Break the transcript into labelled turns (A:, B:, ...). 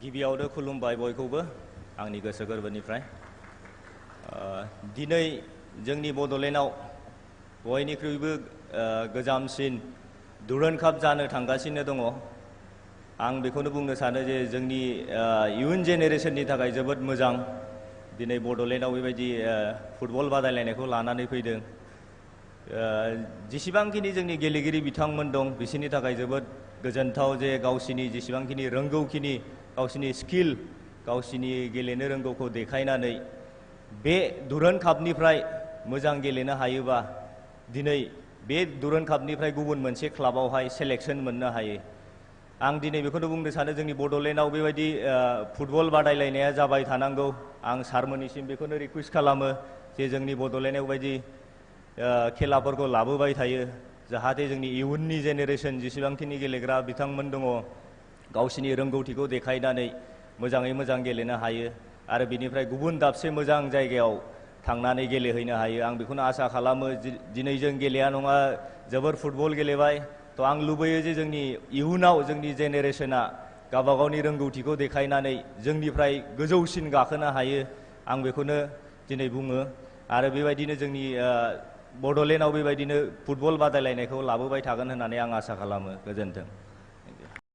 A: गिबियावनो खुलुमबाय बयखौबो आंनि गोसो गोरबोनिफ्राय दिनै जोंनि बड'लेण्डआव बयनिख्रुइबो गोजामसिन दुरान्ड काप जानो थांगासिनो दङ। आं बेखौनो बुंनो सानो जे जोंनि इयुन जेनेरेशननि थाखाय जोबोद मोजां दिनै बड'लेण्डआव बेबायदि फुटबल बादायलायनायखौ लानानै फैदों। जेसेबांखिनि जोंनि गेलेगिरि बिथांमोन दं बिसोरनि थाखाय जोबोद गोजोनथाव जे गावसिनि जेसेबांखिनि रोंगौखिनि गावसिनि स्किल गावसिनि गेलेनो रोंगौखौ देखायनानै बे दुरान्ड कापनिफ्राय मोजां गेलेनो हायोबा दिनै बे दुरान्ड कापनिफ्राय गुबुन मोनसे क्लाबावहाय सेलेक्शन मोननो हायो। आं दिनै बेखौनो बुंनो सानो जोंनि बड'लेण्डआव बेबायदि फुटबल बादायलायनाया जाबाय थानांगौ। आं सारमोननिसिम बेखौनो रिकुवेस्ट खालामो जे जोंनि बड'लेण्डआव बायदि खेलाफोरखौ लाबोबाय थायो जाहाथे जोंनि इयुननि जेनेरेशन जेसेबांखिनि गेलेग्रा बिथांमोन दङ गावसिनि रोंगौथिखौ देखायनानै मोजाङै मोजां गेलेनो हायो आरो बिनिफ्राय गुबुन दाबसे मोजां जायगायाव थांनानै गेलेहैनो हायो। आं बेखौनो आसा खालामो दिनै जों गेलेया नङा जोबोर फुटबल गेलेबाय थ' आं लुबैयो जे जोंनि इयुनाव जोंनि जेनेरेशना गावबा गावनि रोंगौथिखौ देखायनानै जोंनिफ्राय गोजौसिन गाखोनो हायो। आं बेखौनो दिनै बुङो आरो बेबायदिनो जोंनि बड'लेण्डआव बेबायदिनो फुटबल बादायलायनायखौ लाबोबाय थागोन होननानै आं आसा खालामो। गोजोन्थों।